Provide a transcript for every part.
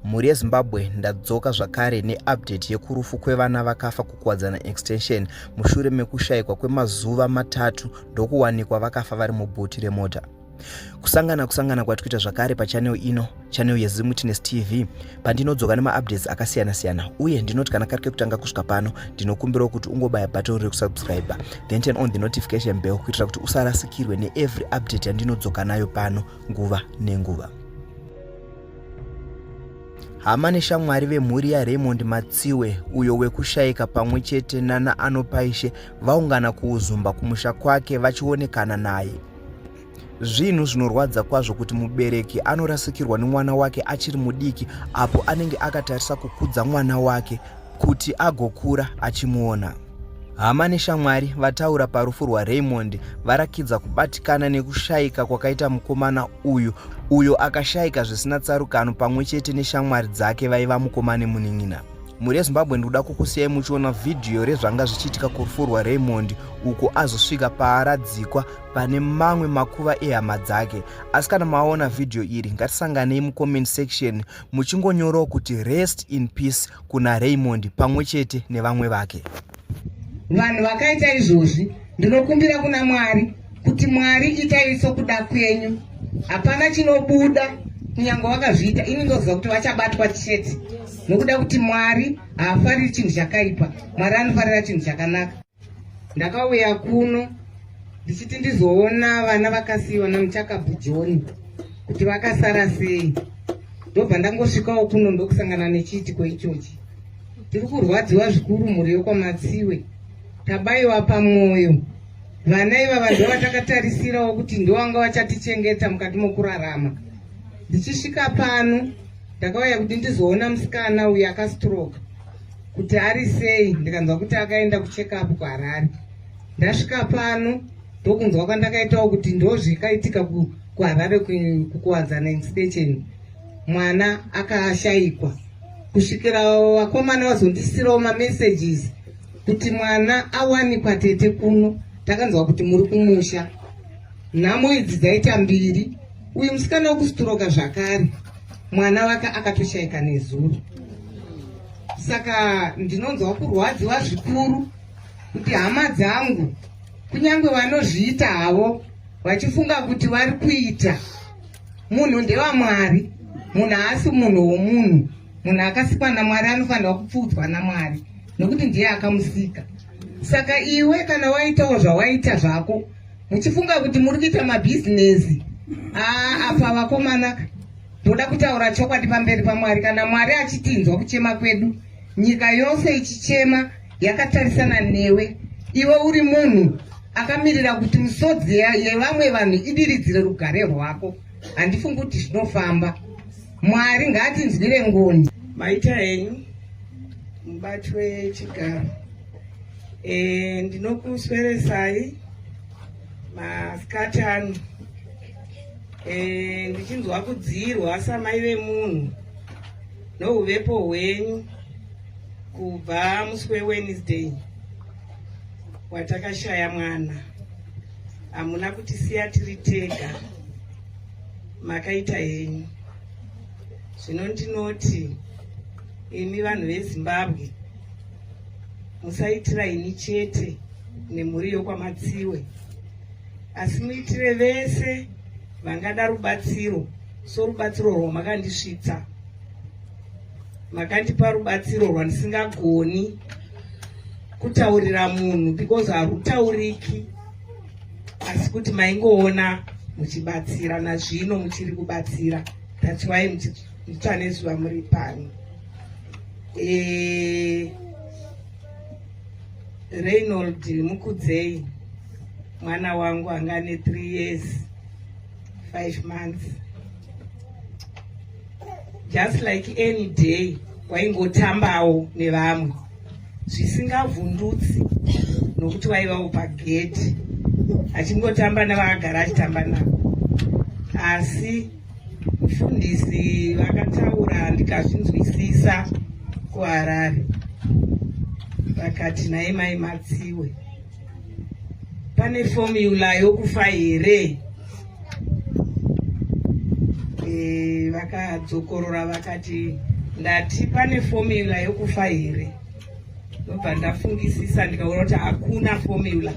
Mhuri yeZimbabwe, ndadzoka zvakare neupdate yekurufu kwevana vakafa kuKuwadzana Extension mushure mekushayikwa kwemazuva matatu ndokuwanikwa vakafa vari mubhuti remota. Kusangana kusangana kwatikuita zvakare pachanel ino, channel yeZimwitness TV, pandinodzoka nemaupdates akasiyana-siyana, uye ndinoti kana kari kekutanga kusvika pano, ndinokumbirawo kuti ungobaya button rekusubscribe, then turn on the notification bell kuitira kuti usarasikirwe neevery update yandinodzoka nayo pano nguva nenguva. Hama neshamwari vemhuri yaRaymond Matsiwe, uyo wekushayika pamwe chete nana Anopaishe, vaungana kuUzumba kumusha kwake vachionekana naye. Zvinhu zvinorwadza kwazvo kuti mubereki anorasikirwa nemwana wake achiri mudiki apo anenge akatarisa kukudza mwana wake kuti agokura achimuona. Hama neshamwari vataura parufu rwaRaymond varakidza kubatikana nekushayika kwakaita mukomana uyu, uyo akashayika zvisina tsarukano pamwe chete neshamwari dzake vaiva mukoma nemunin'ina. Mhuri yeZimbabwe, ndikuda kukusiyai muchiona vhidhiyo rezvanga zvichiitika kurufu rwaRaymond uko azosvika paaradzikwa pane mamwe makuva ehama dzake. Asi kana maona vhidhiyo iri, ngatisanganei mucomment section muchingonyorawo kuti rest in peace kuna Raymond pamwe chete nevamwe vake. Vanhu vakaita izvozvi, ndinokumbira kuna Mwari kuti Mwari itai sokuda kwenyu. Hapana chinobuda kunyange vakazviita, ini ndoziva kuti vachabatwa chete, nokuda kuti Mwari haafariri chinhu chakaipa, Mwari anofarira chinhu chakanaka. Ndakauya kuno ndichiti ndizoona vana vakasiyiwa namuchakabvu John kuti vakasara sei, ndobva ndangosvikawo kuno ndokusangana nechiitiko ichochi. Tiri kurwadziwa zvikuru mhuri yokwaMatsiwe, tabayiwa pamwoyo. Vana ivava ndovatakatarisirawo kuti ndovanga vachatichengeta mukati mokurarama. Ndichisvika pano ndakauya kuti ndizoona musikana uyu akastroka kuti ari sei, ndikanzwa kuti akaenda kucheckup kuHarare. Ndasvika pano ndokunzwa kwandakaitawo kuti ndozvikaitika kuHarare kuKuwadzana Extension, mwana akashaikwa kusvikira vakomana vazondisirawo mamessages kuti mwana awanikwa tete kuno. Takanzwa kuti muri kumusha. Nhamo idzi dzaita mbiri, uyu musikana wekusturoka zvakare mwana wake akatoshaika nezuro. Saka ndinonzwa kurwadziwa zvikuru kuti hama dzangu, kunyange vanozviita havo vachifunga kuti vari kuita munhu ndewaMwari, munhu haasi munhu womunhu. Munhu akasikwa naMwari anofanirwa kupfuudzwa naMwari nokuti ndiye akamusika. Saka iwe kana waitawo zvawaita zvako muchifunga kuti muri kuita mabhizinesi, apa vakomana, ndoda kutaura chokwadi pamberi paMwari. Kana Mwari achitinzwa kuchema kwedu, nyika yose ichichema yakatarisana newe, iwe uri munhu akamirira kuti misodzi yevamwe vanhu idiridzire rugare rwako, handifungi kuti zvinofamba. Mwari ngaatinzwire ngoni. Maita henyu mubati wechigaro. Ndinokusweresai masikati ano, ndichinzwa kudzirwa samai vemunhu nouvepo hwenyu kubva musi weWednesday watakashaya mwana. Hamuna kutisiya tiri tega, makaita henyu. Zvino ndinoti imi vanhu veZimbabwe, musaitira ini chete nemhuri yokwaMatsiwe, asi muitire vese vangada rubatsiro sorubatsiro rwamakandisvitsa. Makandipa rubatsiro rwandisingagoni kutaurira munhu because harutauriki, asi kuti maingoona muchibatsira, nazvino muchiri kubatsira. That's why muchitsva nezuva muri pano. Reynold Mukudzei, mwana wangu anga ane 3 years 5 months, just like any day waingotambawo nevamwe zvisingavhundutsi, nokuti waivawo pagedhi achingotamba navakagara achitamba navo. Asi mufundisi vakataura ndikazvinzwisisa kuHarare, vakati, "Nhai mai Matsiwe, pane formula yokufa here?" Vakadzokorora vakati Ndati pane formula yokufa here? Ndobva ndafungisisa ndikaona kuti hakuna formula.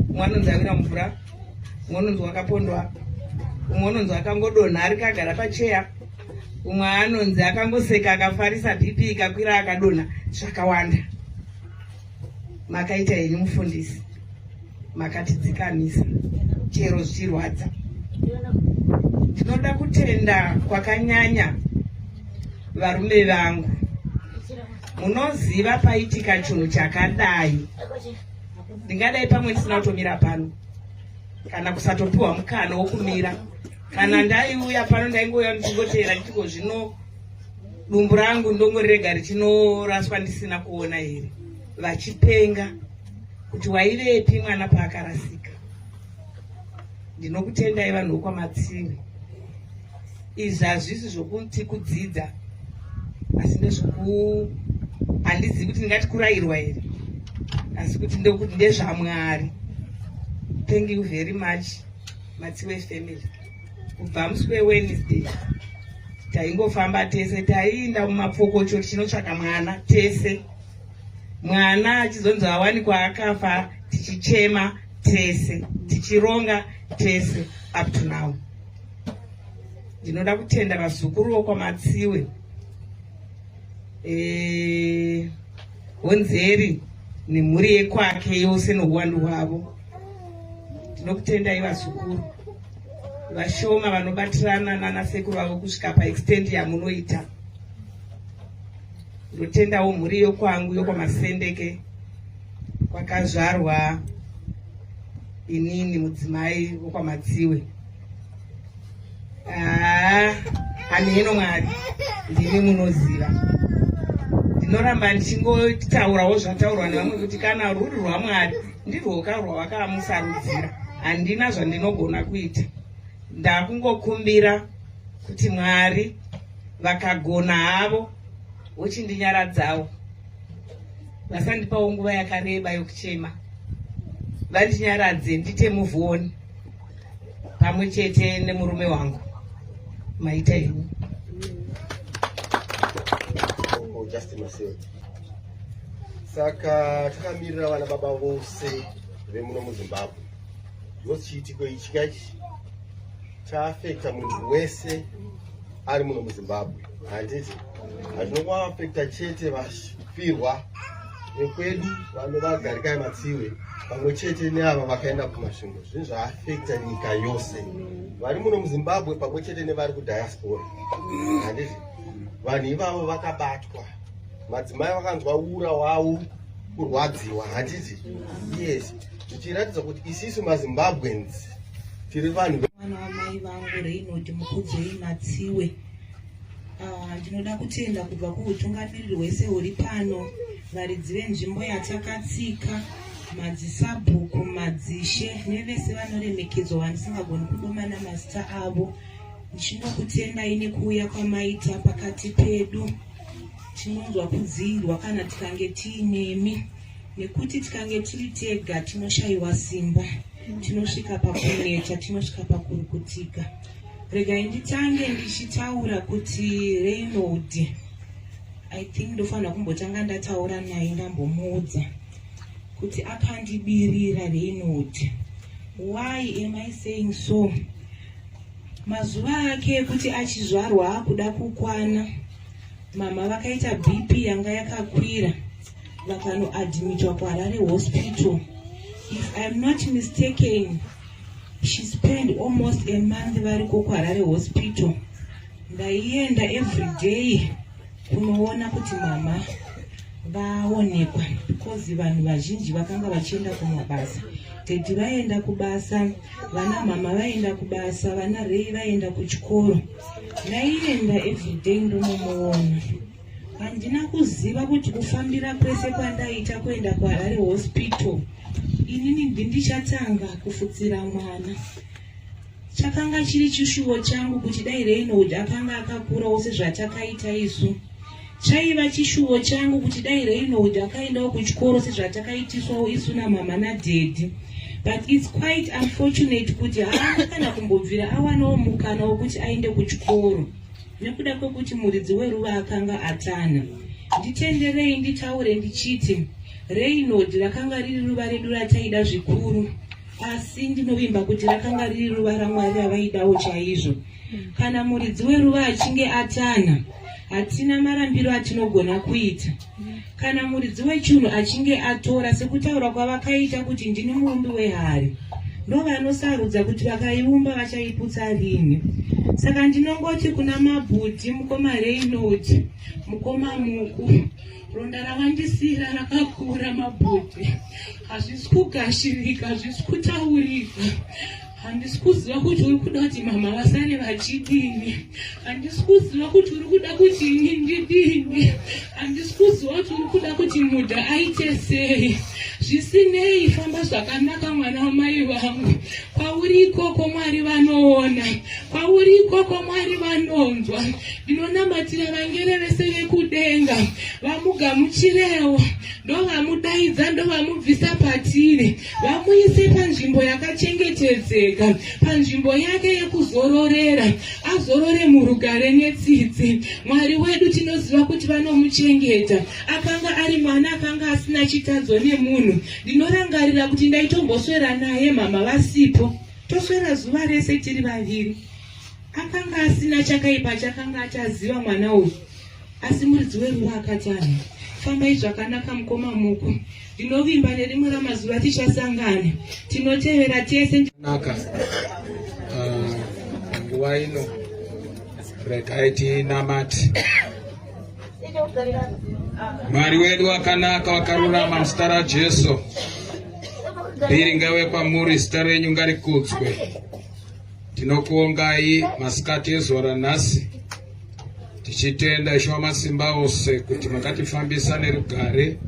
Umwe anonzi awira mvura, umwe anonzi wakapondwa, umwe anonzi akangodonha ari kagara pacheya, umwe anonzi akangoseka akafarisa BP ikakwira akadonha. Zvakawanda. Makaita henyu mufundisi, makatidzikamisa chero zvichirwadza. Tinoda kutenda kwakanyanya varume vangu. Munoziva paitika chinhu chakadai, ndingadai pamwe ndisina kutomira pano kana kusatopiwa mukana wokumira. Kana ndaiuya pano ndaingouya ndichingoteera ndichiko zvino dumbu rangu ndongorega richinoraswa ndisina kuona here vachipenga kuti waivepi mwana paakarasika. Ndinokutendai vanhu vokwaMatsiwe. Izvi hazvisi zvokuti kudzidza, asi ndezvoku handizivi kuti ndingati kurayirwa here, asi kuti ndekuti ndezvaMwari. Thank you very much Matsiwe family. Kubva musi weWednesday taingofamba tese, taiinda mumapfokocho tichinotsvaka mwana tese, mwana achizonzi awanikwa akafa, tichichema tese, tichironga tese up to now. Ndinoda kutenda vazukuru vokwaMatsiwe, Honzeri nemhuri yekwake yose nouwandu hwavo. Ndinokutendai vazukuru vashoma vanobatirana nanasekuru vavo kusvika paextend yamunoita. Ndotendawo mhuri yokwangu yokwaMasendeke kwakazvarwa inini mudzimai wokwaMatsiwe. Hameno Mwari, ndimi munoziva. Ndinoramba ndichingotaurawo zvataurwa nevamwe kuti kana ruri rwaMwari ndirwoka rwavakamusarudzira, handina zvandinogona kuita. Ndakungokumbira kuti Mwari vakagona havo vochindinyaradzawo, vasandipawo nguva yakareba yokuchema, vandinyaradze ndite move on pamwe chete nemurume wangu. Maita henyu. Justin Maseo. Saka takamirira vana baba vose vemuno muZimbabwe. Because chiitiko ichi kachi chaafekta munhu wese ari muno muZimbabwe, handiti? Hazvinongoafekta chete vafirwa vekwedu vanovagarikai Matsiwe pamwe chete neava vakaenda kuMasvingo. Zvinhu zvaafekta nyika yose, vari muno muZimbabwe pamwe chete nevari kudiaspora, handiti? Vanhu ivavo vakabatwa, madzimai vakanzwa ura wavo kurwadziwa, handiti? Yes, zvichiratidza kuti isisu maZimbabweans tiri vanhu. Mwana wamai vangu Reinod Mukudzei Matsiwe. Ndinoda kutenda kubva kuhutungamiriri hwese huri pano, varidzi venzvimbo yatakatsika, madzisabhuku, madzishe nevese vanoremekedzwa vandisingagoni kudoma namazita avo. Ndichinokutendai nekuuya kwamaita pakati pedu. Tinonzwa kudziyirwa kana tikange tiinemi, nekuti tikange tiri tega tinoshayiwa simba, tinosvika pakuneta, tinosvika pakurukutika. Regai nditange ndichitaura kuti Reynold, I think ndofanira kumbotanga ndataura naye, ndambomuudza kuti akandibirira Reynold. Why am I saying so? Mazuva ake ekuti achizvarwa akuda kukwana, mama vakaita BP yanga yakakwira, vakanoadmitwa kuHarare Hospital. If I'm not mistaken, she spent almost a month variko kuHarare Hospital. Ndaienda every day kunoona kuti mama vaonekwa, because vanhu vazhinji vakanga vachienda kumabasa. Daddy vaenda kubasa, vana mama vaenda kubasa, vana Rei vaenda kuchikoro. Ndaienda everyday ndonomuona. Handina kuziva kuti kufambira kwese kwandaita kuenda kuHarare Hospital, inini ndindichatanga kufutsira mwana. Chakanga chiri chishuwo changu kuti dai Reynold akanga akakurawo sezvatakaita isu. Chaiva chishuwo changu kuti dai Reynold akaendawo kuchikoro sezvatakaitiswawo isu namama nadaddy. But it's quite unfortunate kuti haana kana kumbobvira awanawo mukana wokuti aende kuchikoro. nekuda kwekuti muridzi weruva akanga atana. Nditenderei nditaure ndichiti Reynold rakanga riri ruva redu rataida zvikuru, asi ndinovimba kuti rakanga riri ruva raMwari ravaidawo chaizvo. Kana muridzi weruva achinge atana, hatina marambiro atinogona kuita. Kana muridzi wechinhu achinge atora, sekutaura kwavakaita kuti ndini muumbi wehari, ndovanosarudza kuti vakaiumba vachaiputsa rini. Saka ndinongoti kuna mabhudhi, mukoma Reynold, mukoma Muku, ronda rawandisiira rakakura mabhudhi, hazvisi kugashirika, hazvisi kutaurika. Handisi kuziva kuti uri kuda kuti mama vasare vachidini. Handisi kuziva kuti uri kuda kuti ini ndidini. Handisi kuziva kuti uri kuda kuti mudha aite sei. Zvisinei, famba zvakanaka mwana wamai vangu. Kwauri ikoko Mwari vanoona, kwauri ikoko Mwari vanonzwa. Ndinonamatira vangere vese vekudenga vamugamuchirewo, ndovamudaidza, ndovamubvisa patiri. Vamuise panzvimbo yakachengetedzeka, panzvimbo yake yekuzororera, azorore murugare netsitsi. Mwari wedu tinoziva kuti vanomuchengeta. Akanga ari mwana akanga asina chitadzo nemunhu. Ndinorangarira kuti ndaitomboswera naye mama vasipo, toswera zuva rese tiri vaviri. Akanga asina chakaipa chakanga achaziva mwana uyu. Asi muridzi weruva akati anhu, fambai zvakanaka mukoma Muku. Ndinovimba nerimwe ramazuva tichasangana. Tinotevera tese. Naka. Nguva ino regai tinamate. Mwari wedu wakanaka wakarurama muzita raJesu. Mbiri ngaive kwamuri, zita renyu ngarikudzwe. Tinokuongai masikati ezuva ranhasi tichitenda Ishe wamasimba ose kuti makatifambisa nerugare.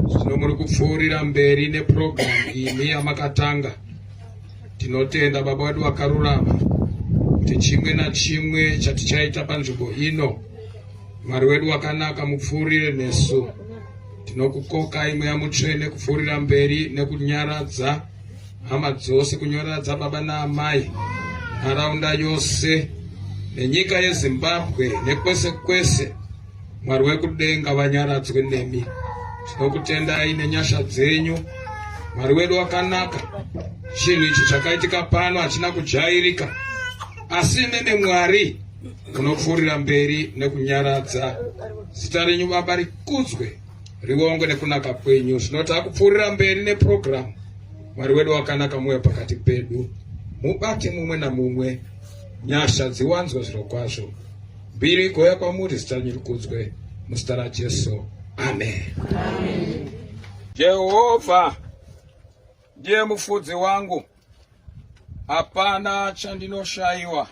Zvino muri kupfuurira mberi nepurogiramu imi yamakatanga. Tinotenda Baba wedu vakarurama kuti chimwe nachimwe chatichaita panzvimbo ino, Mwari wedu wakanaka, mupfuurire nesu. Tinokukokai Mweya Mutsvene kupfuurira mberi nekunyaradza hama dzose, kunyoradza baba naamai, nharaunda yose nenyika yeZimbabwe nekwese kwese. Mwari wekudenga vanyaradzwe nemi. Tinokutendai nenyasha dzenyu. Mwari wedu wakanaka. Chinhu ichi chakaitika pano hachina kujairika, asi imimi Mwari munopfuurira mberi nekunyaradza. Zita renyu Baba rikudzwe, riongwe nekunaka kwenyu. Zvino takupfuurira mberi nepurogiramu. Mwari wedu wakanaka, muuye pakati pedu, mubate mumwe namumwe, nyasha dziwanzwe zvirokwazvo. Mbiri igouya kwamuri, zita renyu rikudzwe, muzita raJesu, amen. Amen. Jehovha ndiye mufudzi wangu, hapana chandinoshaiwa.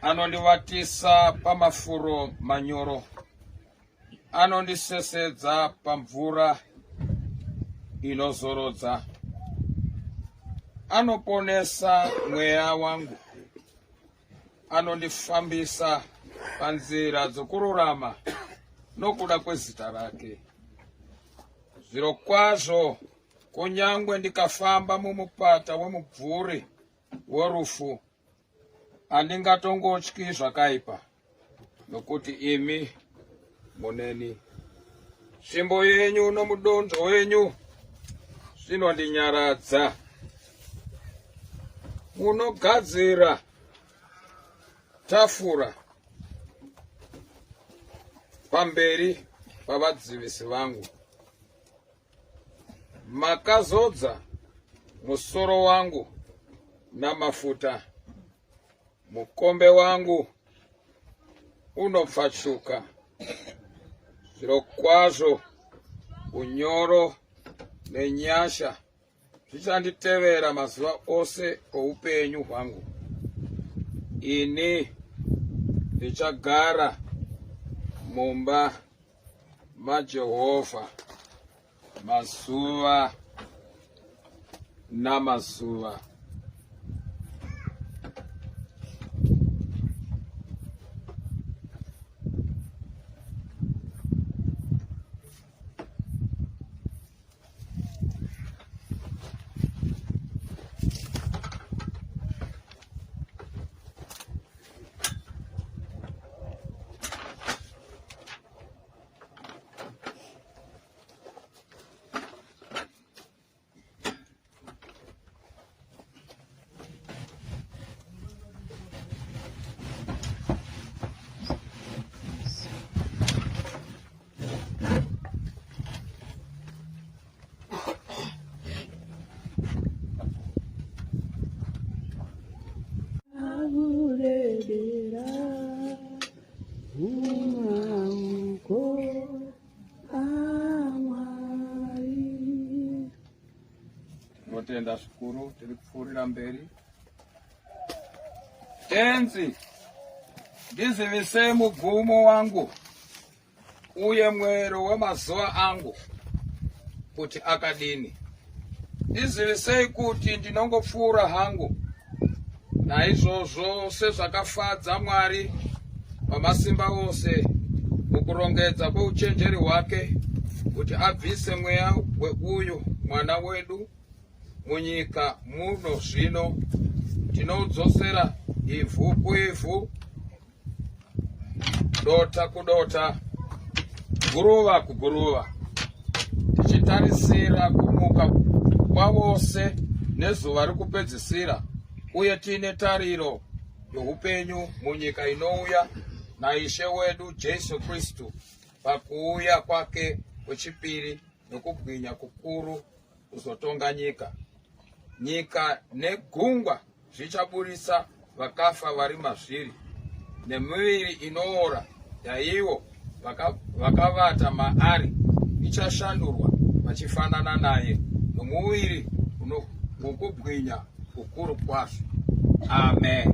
Anondivatisa pamafuro manyoro, anondisesedza pamvura inozorodza, anoponesa mweya wangu, anondifambisa panzira dzokururama nokuda kwezita rake. Zvirokwazvo, kunyangwe ndikafamba mumupata wemubvuri worufu, Handingatongotyi zvakaipa, nokuti imi muneni. Tsvimbo yenyu nomudonzvo wenyu zvinondinyaradza. Munogadzira tafura pamberi pavadzivisi vangu. Makazodza musoro wangu namafuta, mukombe wangu unopfachuka. Zvirokwazvo unyoro nenyasha zvichanditevera mazuva ose oupenyu hwangu. Ini ndichagara mumba maJehovha mazuva namazuva. Ndaswedera mumaoko aMwari. Tinotenda zvikuru, tiri kupfuurira mberi. Tenzi, ndizivisei mugumo wangu uye mwero wemazuva angu kuti akadini. Ndizivisei kuti ndinongopfuura hangu. Naizvozvo sezvakafadza Mwari wamasimba ose mukurongedza kweuchenjeri hwake kuti abvise mweya weuyu mwana wedu munyika muno zvino tinoudzosera ivhu kuivhu dota kudota guruva kuguruva tichitarisira kumuka kwavose nezuva rekupedzisira uye tiine tariro youpenyu munyika inouya naIshe wedu Jesu Kristu pakuuya kwake kwechipiri nokubwinya kukuru kuzotonga nyika. Nyika negungwa zvichaburitsa vakafa vari mazviri, nemiviri inoora yaivo vakavata maari ichashandurwa vachifanana naye, nomuviri wokubwinya kukuru kwazvo. Amen.